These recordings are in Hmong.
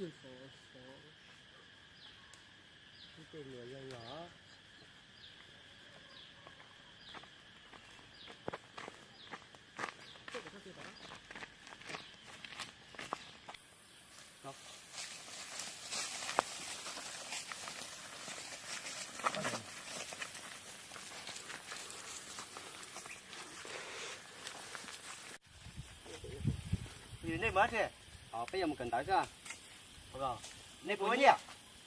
Nej mus thiab, peb yuav mus kawm ntawv xwb. Nej puas muaj nyiaj?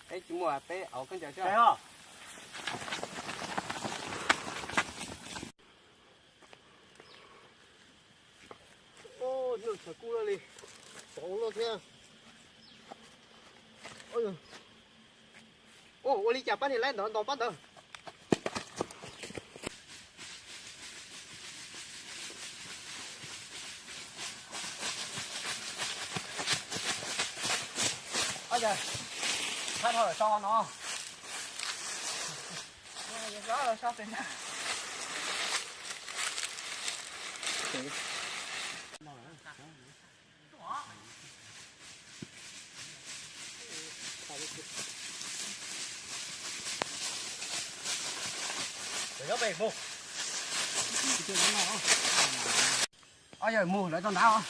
Peb tsis muaj, peb auv khaub ncaws xwb. Ua li cas pab niag laib ntawd nto pab ntawd. Thab dhau lawm so no. Ob yawg mus lawv tau nrad os.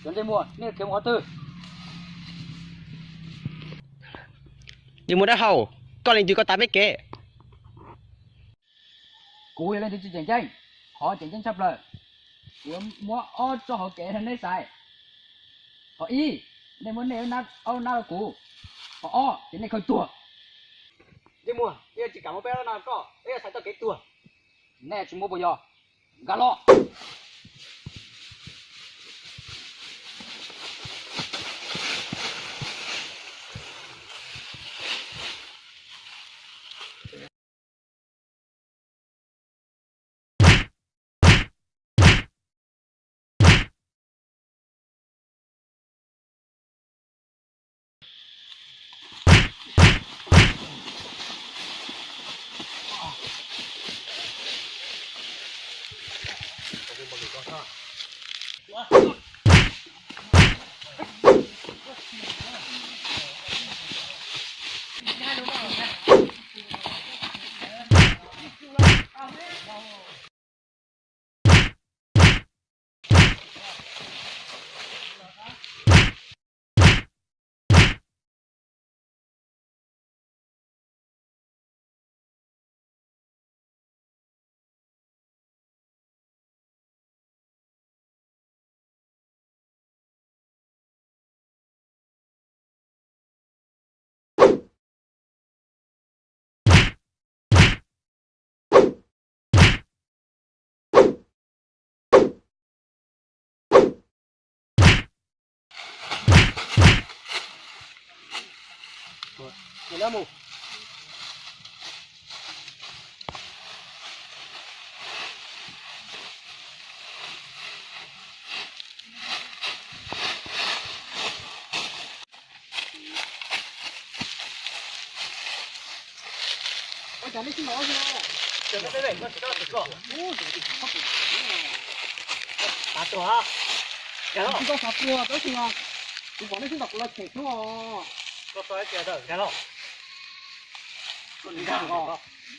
Cov ntsej muag, nej khiav mus qhov twg? Ntsej muag dab hau, koj leej twg koj tas peb kev? Kuv yog leej twg tsis tseem ceeb, qhov tseem ceeb tshaj plaws, kuv yuav muab ob txoj hauv kev rau neb xaiv. Qhov ib, nej muab nej aub nab rau kuv. Qhov ob ces nej khaws tuag. Ntsej muag, nej yuav tsis kam muab peb aub nab rau koj, peb yuav xaiv txoj kev tuag. Nej tsis muab puas yog? Nkag los.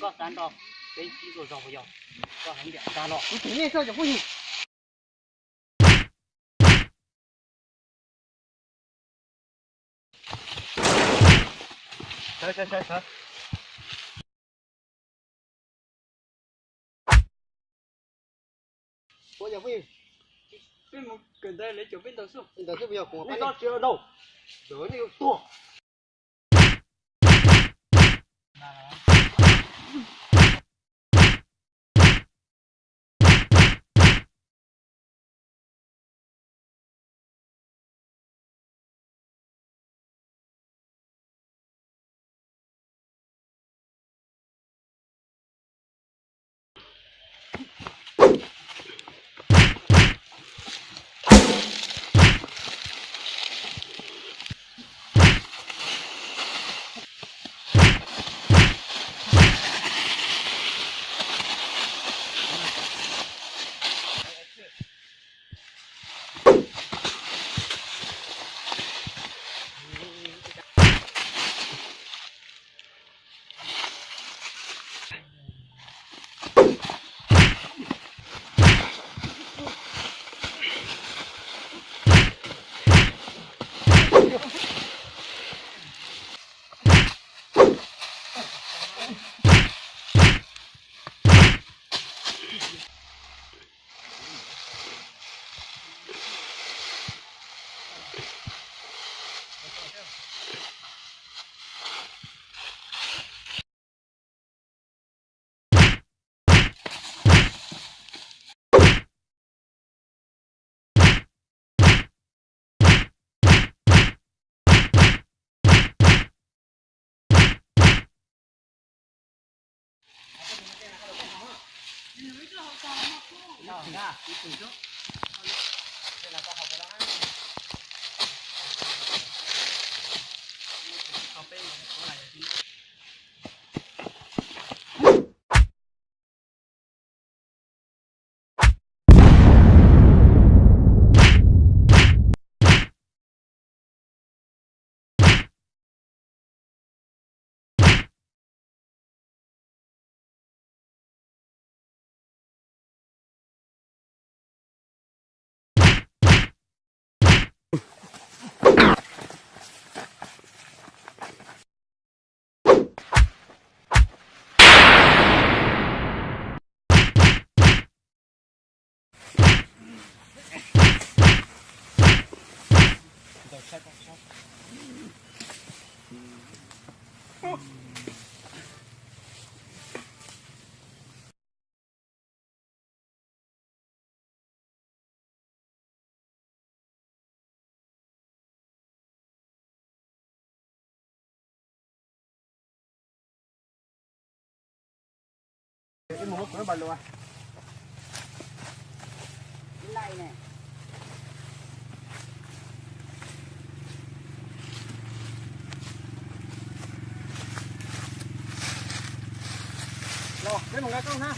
Koj xav nrog peb sib ntsuas zog puas yog? Koj heev tiag, nkag los. Kuv cem nej txog cov phooj ywg. Sawv, sawv, sawv, sawv. Ua yog phooj ywg, peb mus kawm ntawv lawv caum peb ntaus xwb. Ntaus xwb puas yog? Kuv pab nej tsis ntaus, nej yuav tuag. Los, peb mus nqa koj na.